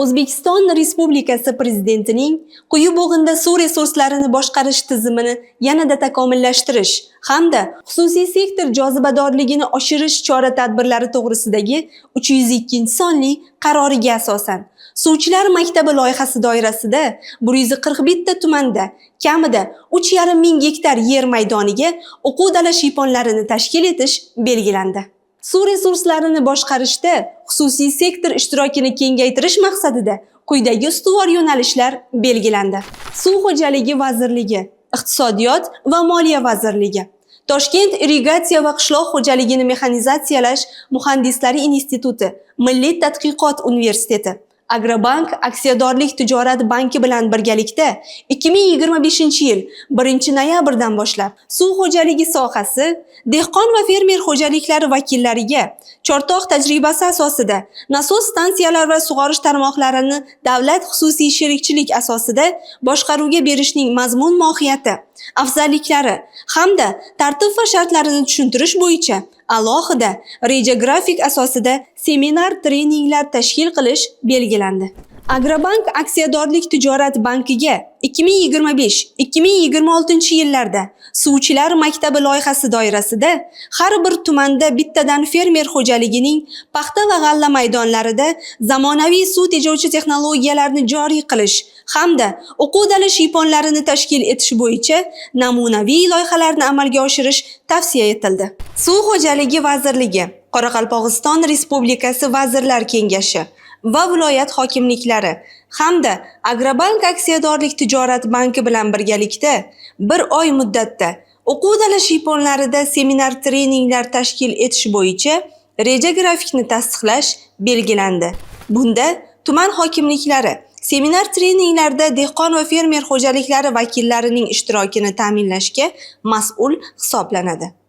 O'zbekiston Respublikasi Prezidentining Quyi bo'g'inda suv resurslarini boshqarish tizimini yanada takomillashtirish hamda xususiy sektor jozibadorligini oshirish chora-tadbirlari to'g'risidagi 302-sonli qaroriga asosan Suvchilar maktabi loyihasi doirasida 141 ta tumanda kamida 3,5 ming gektar yer maydoniga o'quv dala shiyponlarini tashkil etish belgilandi. Suv resurslarini boshqarishda xususiy sektor ishtirokini kengaytirish maqsadida quyidagi ustuvor yo'nalishlar belgilandi. Suv xo'jaligi vazirligi, Iqtisodiyot va moliya vazirligi, Toshkent irrigatsiya va qishloq xo'jaligini mexanizatsiyalash muhandislari instituti, Milliy tadqiqot universiteti, Agrobank aksiyadorlik tijorat banki bilan birgalikda 2025-yil 1-noyabrdan boshlab suv xo'jaligi sohasi dehqon va fermer xo'jaliklari vakillariga Chortoq tajribasi asosida nasos stansiyalar va sug'orish tarmoqlarini davlat xususiy sherikchilik asosida boshqaruvga berishning mazmun mohiyati, afzalliklari hamda tartib va shartlarini tushuntirish bo'yicha alohida reja grafik asosida seminar treninglar tashkil qilish belgilandi. Agrobank aksiyadorlik tijorat bankiga 2025-2026 yillarda Suvchilar maktabi loyihasi doirasida har bir tumanda bittadan fermer xo'jaligining paxta va g'alla maydonlarida zamonaviy suv tejovchi texnologiyalarni joriy qilish hamda o'quv dala shiyponlarini tashkil etish bo'yicha namunaviy loyihalarni amalga oshirish tavsiya etildi. Suv xo'jaligi vazirligi, Qoraqalpog'iston Respublikasi Vazirlar Kengashi va viloyat hokimliklari hamda Agrobank aksiyadorlik tijorat banki bilan birgalikda bir oy muddatda o'quv dala shiyponlarida seminar treninglar tashkil etish bo'yicha reja grafikni tasdiqlash belgilandi. Bunda tuman hokimliklari seminar treninglarda dehqon va fermer xo'jaliklari vakillarining ishtirokini ta'minlashga mas'ul hisoblanadi.